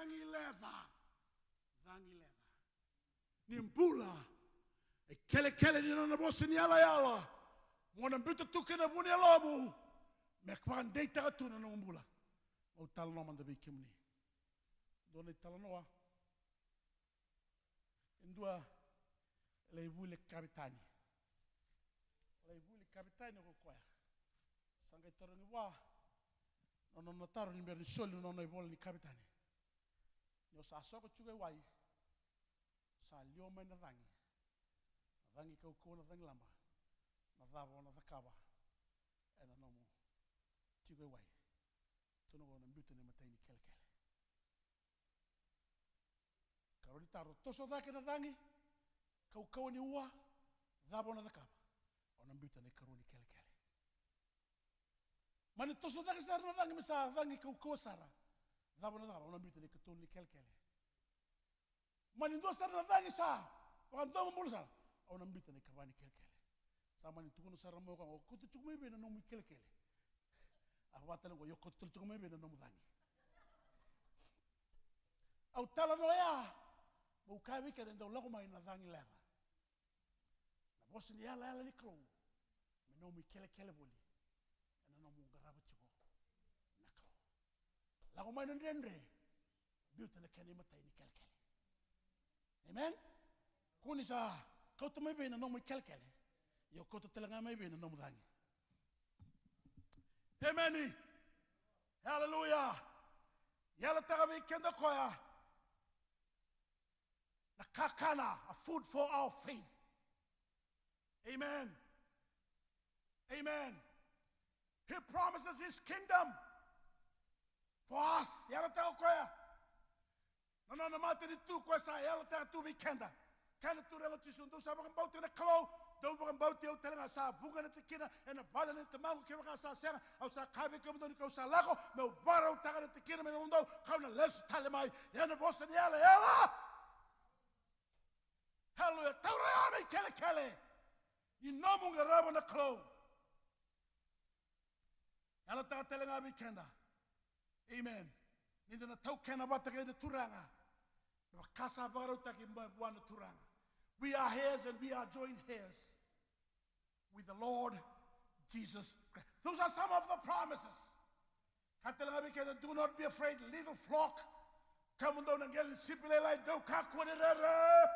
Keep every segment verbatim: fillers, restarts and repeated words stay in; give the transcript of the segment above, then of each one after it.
Cagi leca. Cagi leca. Ni bula. E kelekele ni nona vosa ni yalayala. Mo na biuta tu kina vu ni yalomu. Me vakadeitaka tu na nomu bula. Au talanoa mada vei kemuni. Dua na italanoa. E dua e lai vuli kavetani. Lai vuli kavetani o koya. Sa qai tarogi vua na nona taro ni bera ni soli na nona ivola ni kavetani. Ni o sa soko tiko e wai, sa liwa mai na cagi. Na cagi kaukauwa, na cagi laba. Na cava o na cakava ena nomu tiko e wai? Tukuna o na biuta na imatai ni kelekele. Karua ni taro, toso cake na cagi kaukauwa ni ua, cava o na cakava? O na biuta na ikarua ni kelekele. Mani toso cake sara na cagi me sa cagi kaukauwa sara, cava o na cakava? O na biuta na ikatolu ni kelekele. Mani dua sara na cagi sa vakadomobula sara, o na biuta na ikava ni kelekele. Sa mani tukuna sara mai o koya, o kauta tiko mai vei na nomu ikelekele? A vata tale qo, o kauta tale tiko mai vei na nomu cagi? Au talanoa ya meu kaya vei keda, e dau lako mai na cagi leca. Na vosa ni yalayala ni Kalou me nomu ikelekele voli ena nomu qarava tiko na Kalou. Lako mai na dredre, biuta na kena imatai ni kelekele. Amen. Kua ni sa kauta mai vei na nomu ikelekele, ia kauta tale ga mai vei na nomu cagi. Amen. Hallelujah. Yalataka vei keda o koya na kakana, a food for our faith. Amen. Amen. He promises his kingdom for us. Yalataka o koya. Na nona matanitu o koya sa yalataka tu vei keda. Kaya na Turaga o Jisu, dou sa vakabauta na Kalou, dou vakabauti au tale ga. Sa vuqa na tikina ena vale nei Tamaqu, kevaka sa sega, au sa kaya vei kemudou ni kau sa lako meu vakarautaka na tikina me nomudou, kau na lesu tale mai. Ia na vosa ni yalayala. Hallelujah. Taura ya na ikelekele ni nomu qarava na Kalou. Yalataka tale ga vei keda. Amen. Ni da na taukena vata kei na Turaga. Na vaka sa vakarautaki mai vua na Turaga. We are heirs and we are joint heirs with the Lord Jesus Christ. Those are some of the promises. Ka tale ga vei keda, do not be afraid, little flock. Kemudou na qele ni sipi lailai, dou kakua ni rere.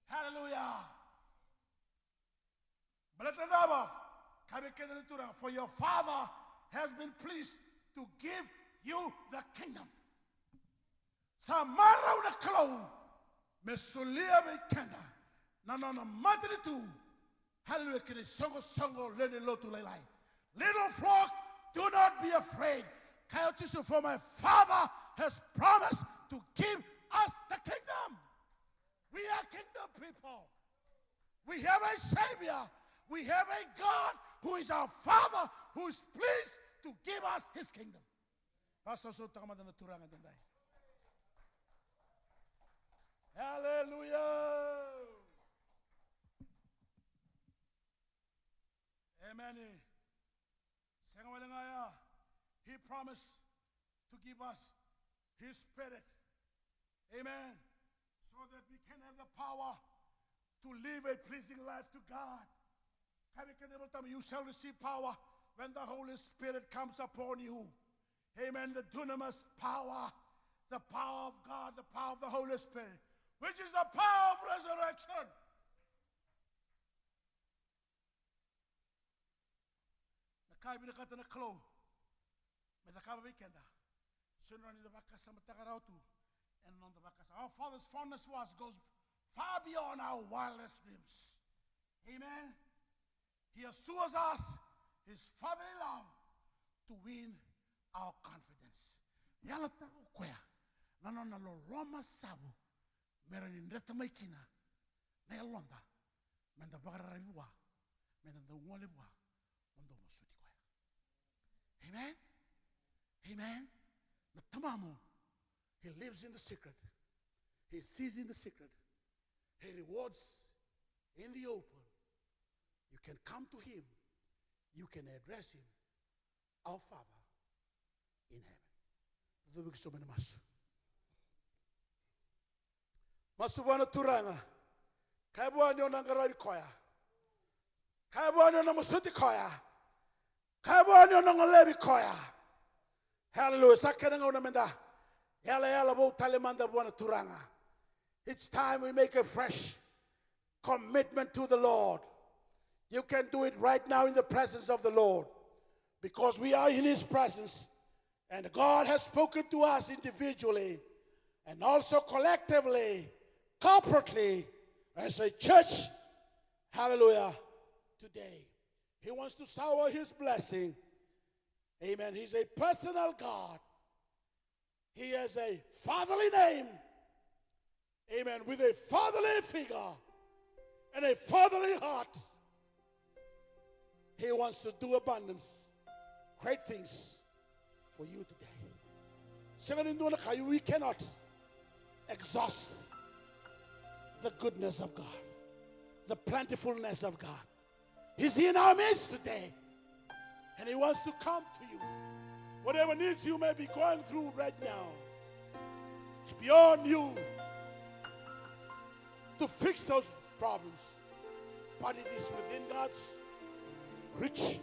Hallelujah. Baleta na cava? Kaya vei keda na Turaga, for your Father has been pleased to give you the kingdom. Sa marau na Kalou me solia vei keda na nona matanitu. Hallelujah, kei na isoqosoqo lewe ni lotu lailai. Little flock, do not be afraid. Kaya o Jisu, for my Father has promised to give us the kingdom. We are kingdom people. We have a Savior. We have a God who is our Father, who is pleased to give us his kingdom. Vakasausau toka mada na Turaga edaidai. Hallelujah. Amen. Sega wale ga ya. He promised to give us his spirit. Amen. So that we can have the power to live a pleasing life to God. Kaya vei keda na iVolatabu, you shall receive power when the Holy Spirit comes upon you. Amen. The dunamis power, the power of God, the power of the Holy Spirit, which is the power of resurrection. Na ka e vinakata na Kalou me cakava vei keda, sega ni da vakasamataka rawa tu ena noda vakasama. Our Father's fondness for us goes far beyond our wildest dreams. Amen. He assures us his fatherly love to win our confidence. Yalataka o koya na nona loloma savu me rawa ni dreta mai kina na yaloda, me da vakararavi vua, me da dau gole vua, mo dau masuti koya. Amen. Amen. Na Tamamu, he lives in the secret. He sees in the secret. He rewards in the open. You can come to him. You can address him. Our Father in heaven. Cuvi ki sobu ena masu. Masu vua na Turaga. Kaya vua ni o na qaravi koya. Kaya vua ni o na masuti koya. Kaya vua ni o na golevi koya. Hallelujah. Sa kena gauna meda yalayala vou tale mada vua na Turaga. It's time we make a fresh commitment to the Lord. You can do it right now in the presence of the Lord, because we are in His presence. And God has spoken to us individually and also collectively, corporately, as a church. Hallelujah. Today, He wants to shower His blessing. Amen. He's a personal God. He has a fatherly name. Amen. With a fatherly figure and a fatherly heart, He wants to do abundance, great things for you today. Sega ni dua na ka, you, we cannot exhaust the goodness of God, the plentifulness of God. He's in our midst today. And He wants to come to you. Whatever needs you may be going through right now, it's beyond you to fix those problems. But it is within God's rich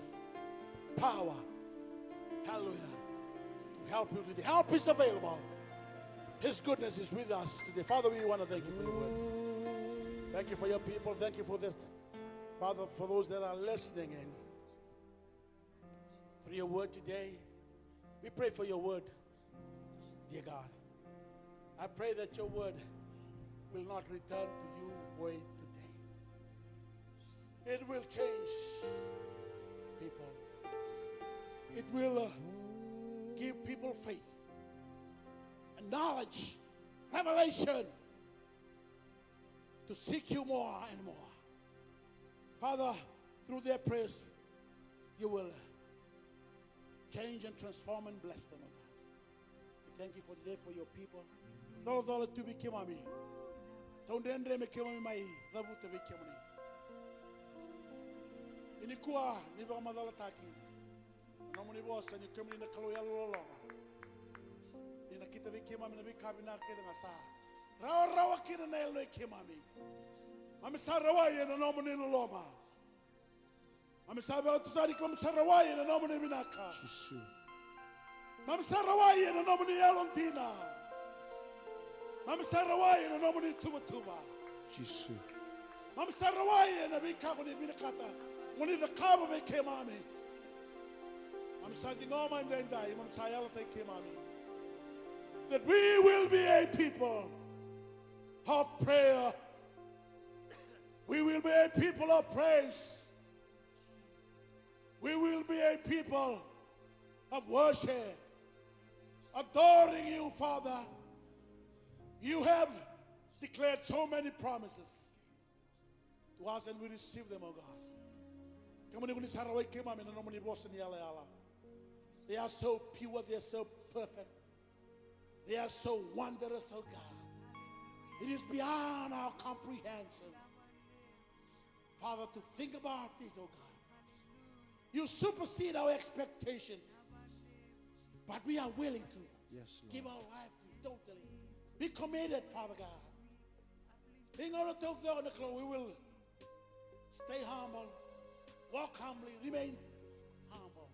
power. Hallelujah. To help you today. Help is available. His goodness is with us today. Father, we want to thank you for your word. Thank you for your people. Thank you for this. Father, for those that are listening in, through your word today, we pray for your word, dear God. I pray that your word will not return to you void today. It will change people. It will, uh, give people faith and knowledge, revelation to seek you more and more. Father, through their prayers, you will change and transform and bless them, O God. We thank you for today, for your people. Colacola tu vei keimami. Taudredre me keimami mai cavuta vei kemuni. Ia nikua ni vakamacalataki na nomuni vosa, ni kemuni na Kalou yalololoma. Ni nakita vei keimami na veika vinaka kece ga sa rawarawa kina na yalo i keimami. Mami sa rawai ena nomuni loloma. Mami sa vakatusa ni keimami sa rawai ena nomuni vinaka. Jisu. Mami sa rawai ena nomuni yalodina. Mami sa rawai ena nomuni tuvatuva. Jisu. Mami sa rawai ena veika ko ni vinakata mo ni cakava vei keimami. Mami sa ciqoma edaidai, mami sa yalataki keimami that we will be a people of prayer. We will be a people of praise. We will be a people of worship, adoring you, Father. You have declared so many promises to us, and we receive them, O God. Kemuni ko ni sa rawai keimami ena nomuni vosa ni yalayala. They are so pure, they are so perfect. They are so wondrous, O God. It is beyond our comprehension, Father, to think about it, O God. You supersede our expectation. But we are willing to, yes, Lord, give our life to you totally. Be committed, Father God. Thing out of the, we will stay humble, walk humbly, remain humble.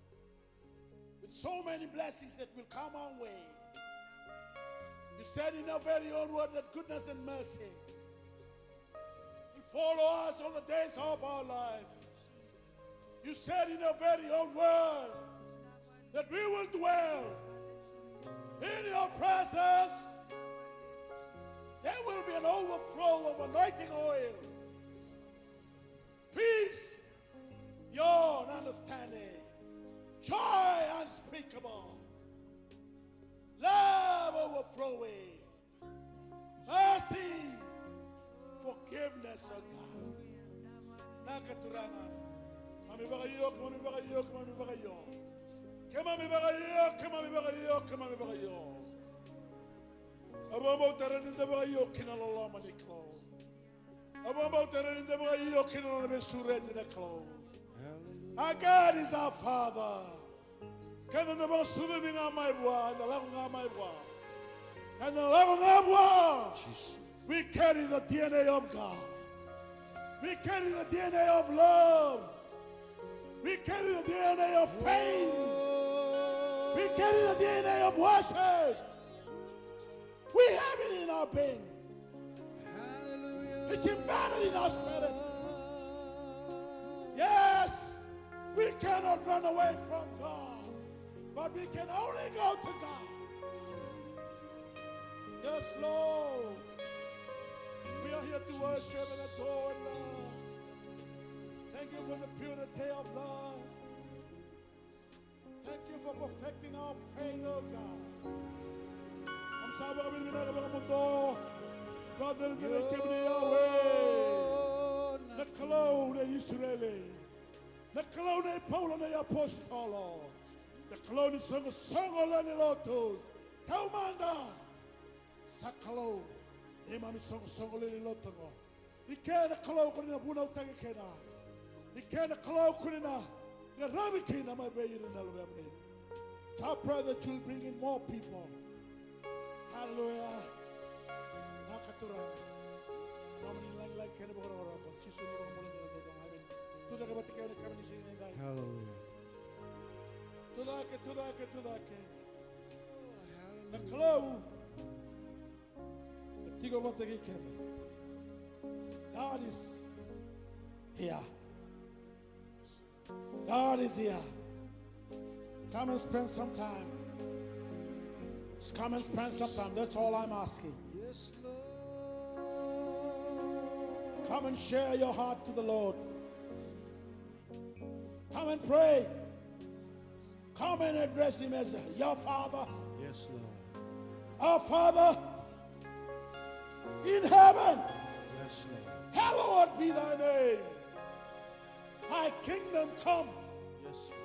With so many blessings that will come our way. You said in your very own word that goodness and mercy will follow us all the days of our life. You said in your very own word that we will dwell in your presence. There will be an overflow of anointing oil, peace beyond understanding, joy unspeakable, love overflowing, mercy, forgiveness, O God. Naka Turaga. Mami vakaio, mami vakaio, mami vakaio. Keimami vakaio, keimami vakaio, keimami vakaio. Au vakabauta ni da vakaio ki na loloma ni Kalou. Au vakabauta ni da vakaio ki na nona veisureti na Kalou. Hallelujah. Our God is our Father. Keda na vakasucumi ga mai vua, eda lako ga mai vua. Eda lako ga vua. Jesus. We carry the D N A of God. We carry the D N A of love. We carry the D N A of faith. We carry the D N A of worship. We have it in our being. Hallelujah. It's embedded in our spirit. Yes, we cannot run away from God, but we can only go to God. Yes, Lord. We are here to worship and adore and love. Thank you for the purity of love. Thank you for perfecting our faith, oh God. Au sa vakavinavinaka vakamuduo. Brother, na kemuni Yahweh. Na Kalou na Isireli. Na Kalou nei Paula na iapositolo. Na Kalou ni soqosoqo lewe ni lotu. Taumada. Sa Kalou. Neimami soqosoqo lewe ni lotu qo. Ni kena Kalou ko ni na vunautaki kina. Ni kena Kalou ko ni na qaravi kina mai vei ira na luvemuni. So I pray that you'll bring in more people. Hallelujah. Vinaka Turaga. Nomuni lagilagi kei na vakarokoroko. Jisu ni vakabula dina dodonu. Amen. Tucake vata kei na kemuni siga nidai. Hallelujah. Tucake, tucake, tucake. Na Kalou e tiko vata kei keda. God is here. God is here. Come and spend some time. Just come and spend some time. That's all I'm asking. Yes, Lord. Come and share your heart to the Lord. Come and pray. Come and address him as your Father. Yes, Lord. Our Father in heaven, yes, Lord, hallowed be thy name. Thy kingdom come. Yes, Lord.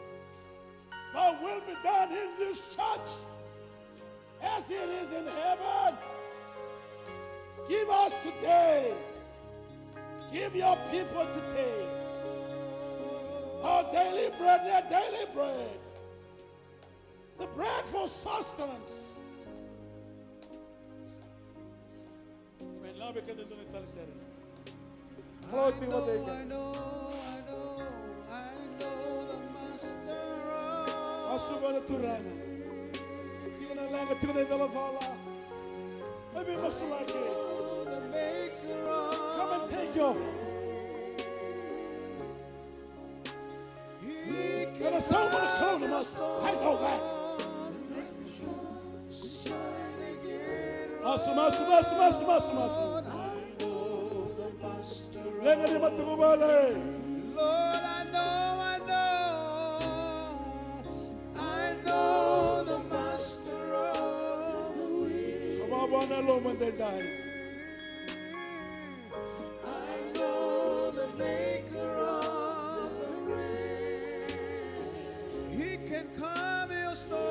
Thy will be done in this church as it is in heaven. Give us today. Give your people today our daily bread, their daily bread. The bread for sustenance. Amen. Lave keda dua na tale sere. Kalou tiko vata kei keda. Masu vua na Turaga. Tiko na leqa, tiko na icolacola. Mai veimasulaki. Come and take your Ena sauma na Kalou na masu. I know that. Masu, masu, masu. Leqa ni matavuvale. Lord, I know, I know, I know the master of the wind. Sa vava na loma daidai. I know the maker of the rain. He can calm your storm,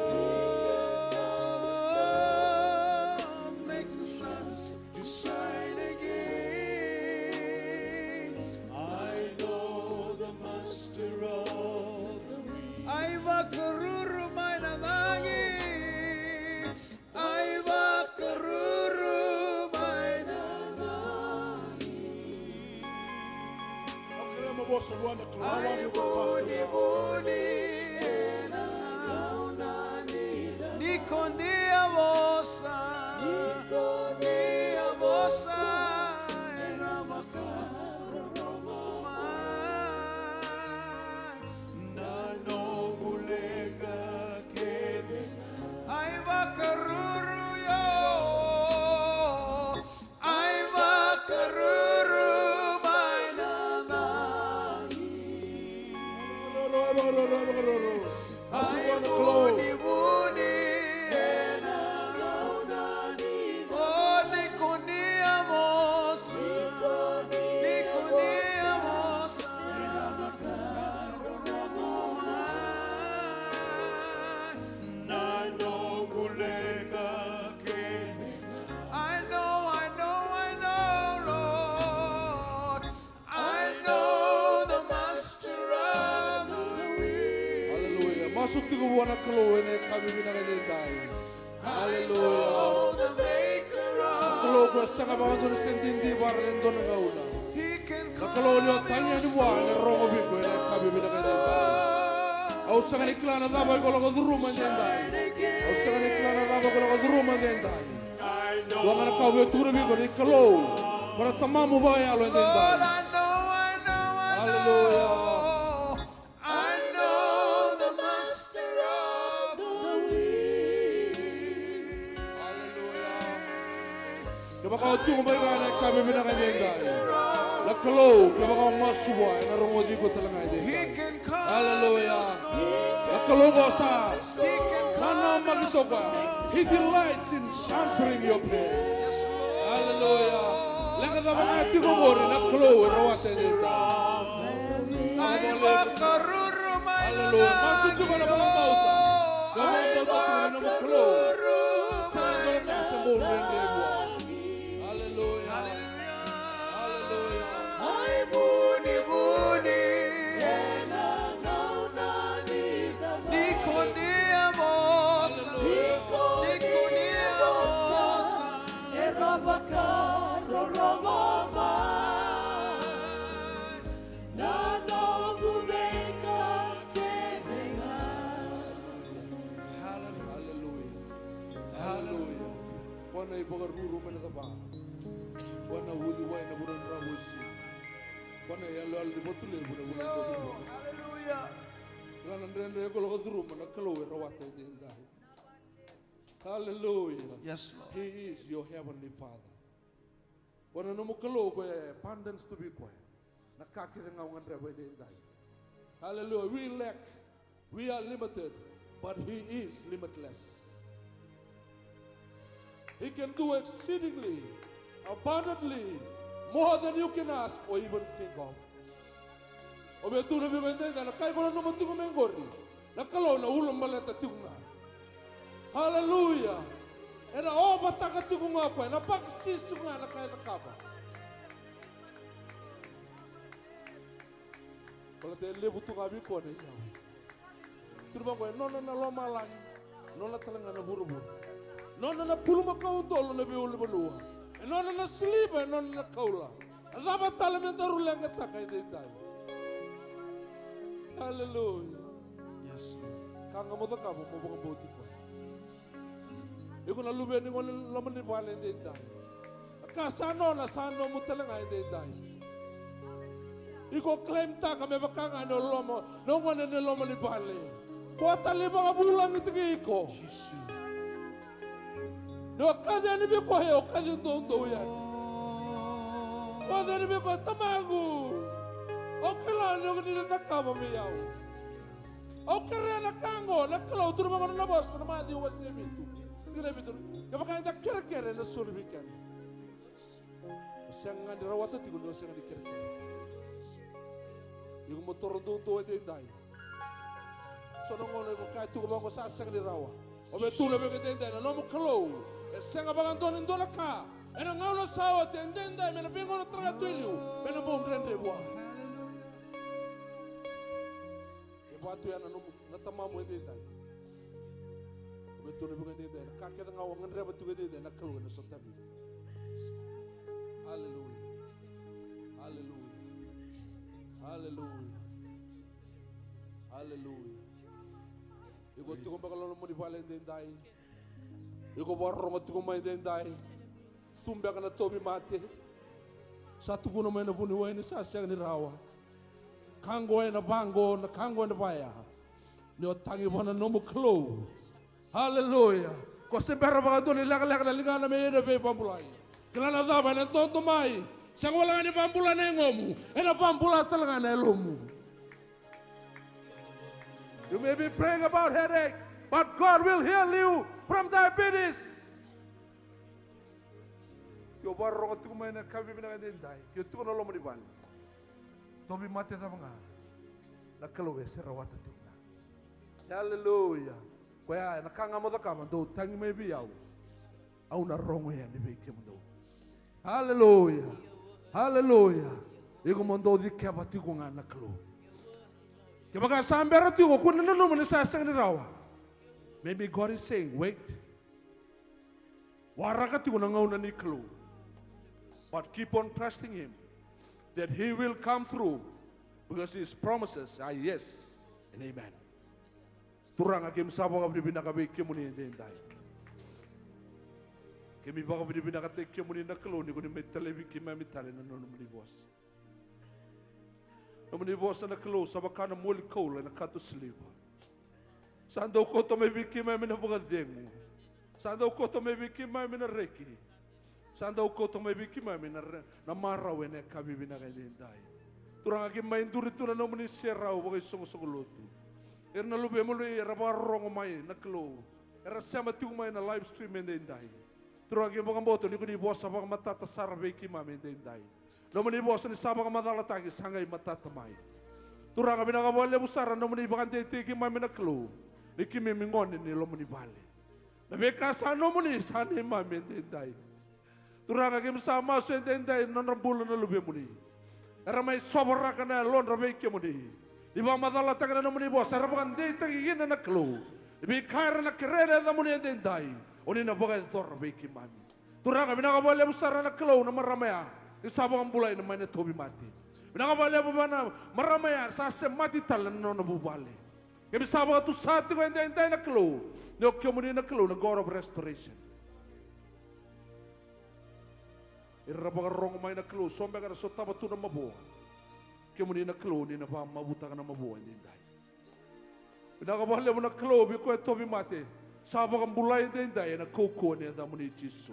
makes the sun to shine again. I know the master of the wind. Ai vakaruru mai na cagi. Ai vakaruru mai na cagi. Au kerea mo vosa vua na Kalou. Ai vunivuni ena gauna ni. Ni ko ni a vosa. Ni ko ni a vosa. Ena vakarorogo mai. Na noqu leqa kece. Ai vakaruru io. Ai vakaruru mai na cagi. Tiko vua na Kalou ena yakavi vinaka edaidai. Aleluya. Na Kalou ko sega vakadua ni se didi vua e dua na gauna. Na Kalou ni o tagi yani vua ena rogo vei iko ena yakavi vinaka edaidai. Au sega ni kila na cava iko lako curuma edaidai. Au sega ni kila na cava iko lako curuma edaidai. Dua ga na ka au via tukuna vei iko ni Kalou ko na tamamu vakayalo edaidai. Aleluya. I know the master of the weak. Aleluya. Kevaka o tiko mai ra ena yakavi vinaka edaidai, na Kalou, kevaka o masu vua, ena rogoci iko tale ga edaidai. Aleluya. Na Kalou ko sa nanamaki toka. He delights in answering your prayers. Aleluya. Leqa cava ga tiko qori, na Kalou e rawata edaidai. Aleluya. Masu tiko ena vakabauta. Vakabauta tiko na nomu Kalou. Sa dua na ka sa bau dredre vua. Aleluya. Aleluya. Ai vunivuni ena gauna ni cava. Ni kunea vosa. Ni kunea vosa. Era vakarorogo mai. Na noqu veika kece ga. Hallelujah. Hallelujah. Hallelujah. Ko na ivakaruru mai na cava. Ko na uciwai na vuna dravuisi. Ko na iyaloyalo ni vatu levu na vuna dravuisi. Hallelujah. Kila na dredre ko lako curuma na Kalou e rawata edaidai. Hallelujah. Yes, Lord. He is your heavenly Father. Ko na nomu Kalou ko e abundance tu vei koya na ka kece ga o gadreva edaidai. Hallelujah. We lack, we are limited, but he is limitless. He can do exceedingly, abundantly, more than you can ask or even think of. O via tukuna vei iko edaidai, na ka iko nanuma tiko mai qori, na Kalou na ulabaleta tiko ga. Hallelujah. Ena ovataka tiko ga o koya, ena vakasisi tiko ga na ka e cakava. Baleta e levu tu ga vei koya na iyau. Tukuna vaqo, e nona na lomalagi, nona tale ga na vuravura. Nona na bulumakau udolu na veiulunivanua. E nona na siliva, e nona na koula. A cava tale me daru leqataka edaidai? Hallelujah. Yes, Lord. Ka ga mo cakava mo vakabauti koya. Iko na luve ni gone loma ni vale edaidai. A ka sa nona sa nomu tale ga edaidai. Iko claim taka me vaka ga ni o loma, ni o gone ni loma ni vale. Ko a tale vakavulagitaki iko. Jisu. Ni o kaci yani vei koya, o kaci doudou yani. O kaci yani vei koya, tamaqu. Au kila ni o ni na cakava vei au. Au kerea na ka oqo, na Kalou, tukuna vaqo na vosa, na Maciu wase vitu. Tikina e vitu. Kevaka eda kerekere, ena soli vei keda. O sega ga ni rawata tiko ni o sega ni kerekere. Iko mo toro doudou edaidai. So na gauna iko kaya tiko vaqo sa sega ni rawa. O via tukuna vei iko edaidai, na nomu Kalou e sega vakadua ni dua na ka ena gauna sa oti edaidai me na veigauna tale ga tu e liu me na bau dredre vua. E vaka tu ya na nomu, na tamamu edaidai. O via tukuna vei iko edaidai, na ka kece ga o gadreva tiko edaidai, na Kalou ena sotavi. Aleluya. Aleluya. Aleluya. Aleluya. Iko tiko beka loma ni vale edaidai. Iko vakarorogo tiko mai edaidai. Tu beka na tauvimate. Sa tukuna mai na vuniwai ni sa sega ni rawa. Ka oqo ena vaqo, na ka oqo ena vaya. Ni o tagi vua na nomu Kalou. Aleluya. Ko se bera vakadua ni lekaleka na ligana me ia na veivabulai. Kila na cava ena dodo mai. Sega wale ga ni vabula na yagomu. Ena vabula tale ga na yalomu. You may be praying about headache, but God will heal you from diabetes. Ke o vakarorogo tiko mai na ka vivinaka edaidai, ke o tiko na loma ni vale. Tauvimate cava ga, na Kalou e se rawata tiko ga. Aleluya. Koya, na ka ga mo cakava, dou tagi mai vei au. Au na rogo yani vei kemudou. Aleluya. Aleluya. Iko mo dou cikeva tiko ga na Kalou. Kevaka sa bera tiko, kua ni nanuma ni sa sega ni rawa. Maybe God is saying, wait. Waraka tiko na gauna ni Kalou. But keep on trusting Him that He will come through, because His promises are yes and amen. Turaga, keimami sa vakavinavinaka vei kemuni edaidai. Keimami vakavinavinakataki kemuni na Kalou ni ko ni mai talevi keimami tale na nomuni vosa. Nomuni vosa na Kalou sa vaka na moli koula ena kato siliva. Sa dau kauta mai vei keimami na vakacegu. Sa dau kauta mai vei keimami na reki. Sa dau kauta mai vei keimami na, na marau ena yakavi vinaka edaidai. Turaga, keimami duri tu na nomuni serau vakaisoqosoqo lotu. Era na luvemuni era vakarorogo mai na Kalou. Era sema tiko mai na live stream edaidai. Turaga, keimami vakabauta ni ko ni vosa vakamatata sara vei keimami edaidai. Nomuni vosa ni sa vakamacalataki sa qai matata mai. Turaga, vinaka vakalevu sara nomuni vakadeitaki keimami na Kalou. Ni keimami gone ni loma ni vale. Na veika sa nomuni sa neimami edaidai. Turaga, keimami sa masu edaidai na nodra bula na luvemuni. Era mai sovaraka na yalodra vei kemuni. Ni vakamacalataki na nomuni vosa era vakadeitaki kina na Kalou. Ni veika era na kerea na yacamuni edaidai, o ni na vakayacora vei keimami. Turaga, vinaka vakalevu sara na Kalou na marama ya ni sa vakabulai mai na tauvimate. Vinaka vakalevu vua na marama ya sa semati tale na nona vuvale. Keimami sa vakatusa tiko edaidai na Kalou ni o kemuni na Kalou na God of restoration. Era vakarorogo mai na Kalou, so beka era sotava tu na mavoa. Kemuni na Kalou ni na vakamavutaka na mavoa edaidai. Vinaka vakalevu na Kalou vei koya e tauvimate sa vakabulai edaidai ena kaukauwa ni yacamuni Jisu.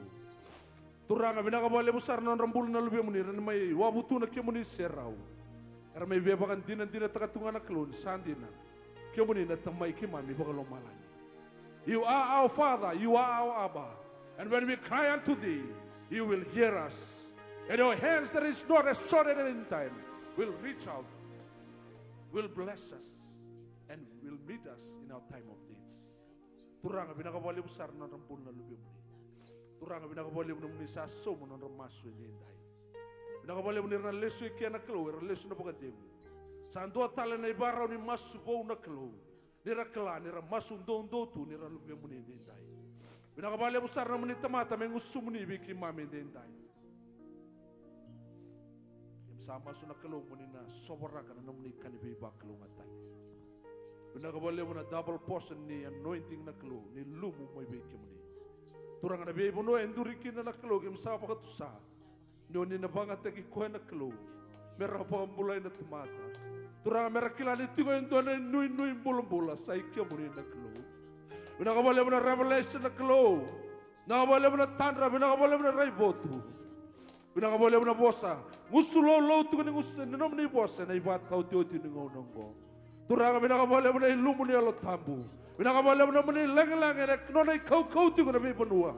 Turaga, vinaka vakalevu sara na nodra bula na luvemuni, era na mai wavu tu na kemuni serau. Era mai veivakadinadinataka tu ga na Kalou ni sa dina. Kemuni na Tamai keimami vakalomalagi. You are our Father, you are our Abba. And when we cry unto thee, you will hear us. And your hands that is not as short at any time will reach out, will bless us, and will meet us in our time of needs. Turaga, vinaka vakalevu sara na nodra bula na luvemuni. Turaga, vinaka vakalevu nomuni sa sauma na nodra masu edaidai. Vinaka vakalevu ni ra na lesu i ke na Kalou, era lesu na vakacegu. Sa dua tale na ivarau ni masu vou na Kalou. Ni ra kila ni ra masu doudou tu ni ra luvemuni edaidai. Vinaka vakalevu sara nomuni tamata me gusumuni vei keimami edaidai. Keimami sa masu na Kalou mo ni na sovaraka na nomuni ka ni veivakalougatataki. Vinaka vakalevu na double portion ni anointing na Kalou, ni lumu mai vei kemuni. Turaga, na veivanua e duri kina na Kalou, keimami sa vakatusa ni o ni na vagataki koya na Kalou me ra vakabulai na tamata. Turaga, me ra kila ni tiko e dua na inuinui bulabula sa i kemuni na Kalou. Vinaka vakalevu na revelation na Kalou. Vinaka vakalevu na tadra, vinaka vakalevu na raivotu. Vinaka vakalevu na vosa gusu laulau tiko ni gusu ni nomuni vosa ena ivakataotioti ni gauna oqo. Turaga, vinaka vakalevu na ilumu ni Yalo Tabu. Vinaka vakalevu na nomuni lagilagi ena nona ikaukau tiko na veivanua.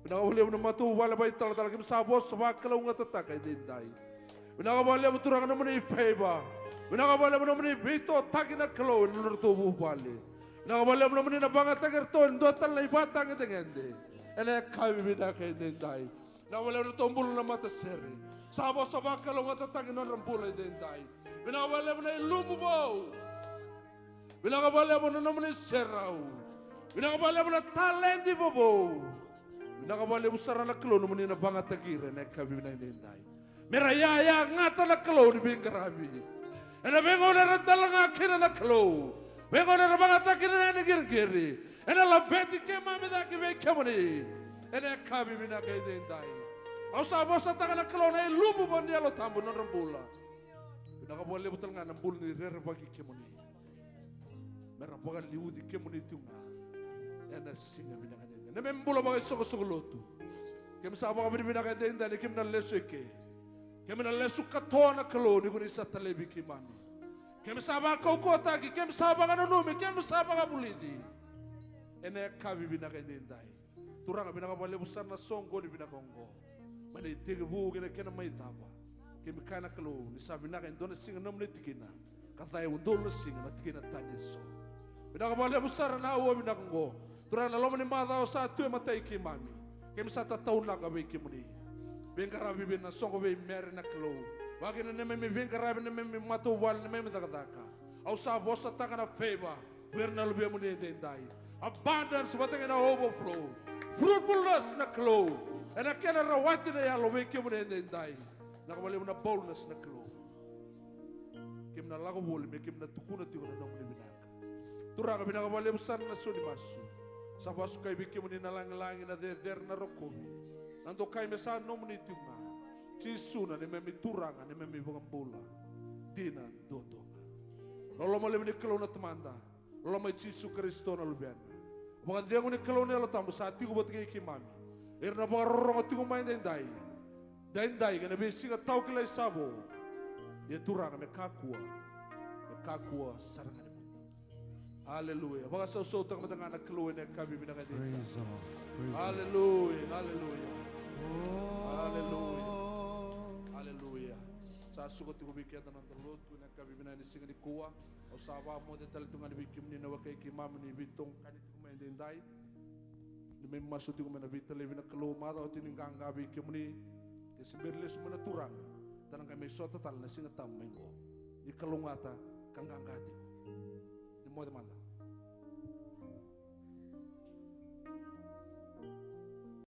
Vinaka vakalevu na matavuvale vakaitalatala keimami sa vosa vakalougatataka edaidai. Vinaka vakalevu Turaga nomuni favor. Vinaka vakalevu nomuni veitotaki na Kalou ena nodratou vuvale. Vinaka vakalevu nomuni na vagataki iratou e dua tale na ivakatagedegede ena yakavi vinaka edaidai. Vinaka vakalevu na nodratou bula na matasere. Sa vosa vakalougatataki na nodra bula edaidai. Vinaka vakalevu na ilumu vou. Vinaka vakalevu na nomuni serau. Vinaka vakalevu na taledi vovou. Vinaka vakalevu sara na Kalou nomuni na vagataki ira ena yakavi vinaka edaidai. Me ra yayagata na Kalou ni veiqaravi. Ena veigauna era dalaga kina na Kalou. Veigauna era vagataka kina na yani qiriqiri. Ena laveti keimami cake vei kemuni. Ena yakavi vinaka edaidai. Au sa vosataka na Kalou na ilumu vou ni Yalo Tabu ena nodra bula. Vinaka vakalevu tale ga na bula ni rerevaki kemuni. Me ra vakaliuci kemuni tu ga ena siga vinaka edaidai. Na neimami bula vakaisoqosoqo lotu. Keimami sa vakavinavinaka edaidai ni keimami na lesu eke. Keimami na lesu katoa na Kalou ni ko ni sa talevi keimami. Keimami sa vakaukauwataki, keimami sa vakananumi, keimami sa vakavulici. Ena yakavi vinaka edaidai. Turaga, vinaka vakalevu sara na soqoni vinaka oqo. Mai na itekivu kei na kena mai cava. Keimami kaya na Kalou, ni sa vinaka e dua na siga na nomuni tikina. Ka ca e udolu na siga na tikina tani eso. Vinaka vakalevu sara na aua vinaka oqo. Turaga, na loma ni macawa sa tu e matai keimami. Keimami sa tataunaka vei kemuni. Veiqaravi vei na soqo vei Mere na Kalou. Vaka kina na neimami veiqaravi, na neimami matavuvale, na neimami cakacaka. Au sa vosataka na favor vei ira na luvemuni edaidai. Abundance vata kei na overflow. Fruitfulness na Kalou. Ena kena rawati na yalo vei kemuni edaidai. Vinaka vakalevu na boldness na Kalou. Keimami na lako voli me keimami na tukuna tiko na nomuni vinaka. Turaga, vinaka vakalevu sara na sau ni masu. Sa vakasukai vei kemuni na lagilagi, na cecere, na rokovi. Na dokai me sa nomuni tiko ga. Jisu na neimami Turaga, neimami iVakabula. Dina duadua ga. Loloma levu ni Kalou na Tamada. Loloma i Jisu Karisito na Luvena. Vakacegu ni Kalou na Yalo Tabu sa tiko vata kei keimami. Ira na vakarorogo tiko mai edaidai. Daidai kei na veisiga tawa kilai sa vo. Ia Turaga me kakua. Me kakua sara ga ni mudu. Aleluya. Vakasausautaka mada ga na Kalou ena yakavi vinaka edaidai. Praise the Lord. Praise the Lord. Aleluya. Aleluya. Oh. Aleluya. Aleluya. Sa suka tiko vei keda na noda lotu ena yakavi vinaka ni siga nikua. Au sa vakamoce tale tu ga ni vei kemuni na wekai keimami ni veitokani tiko mai edaidai. Ni mai masu tiko mai na veitalevi na Kalou, macawa tiko ni qaqa vei kemuni. Ke se bera lesu mai na Turaga, da na qai mai sota tale na Siga Tabu mai qo. Ni kalougata ka qaqa tiko. Ni moce mada.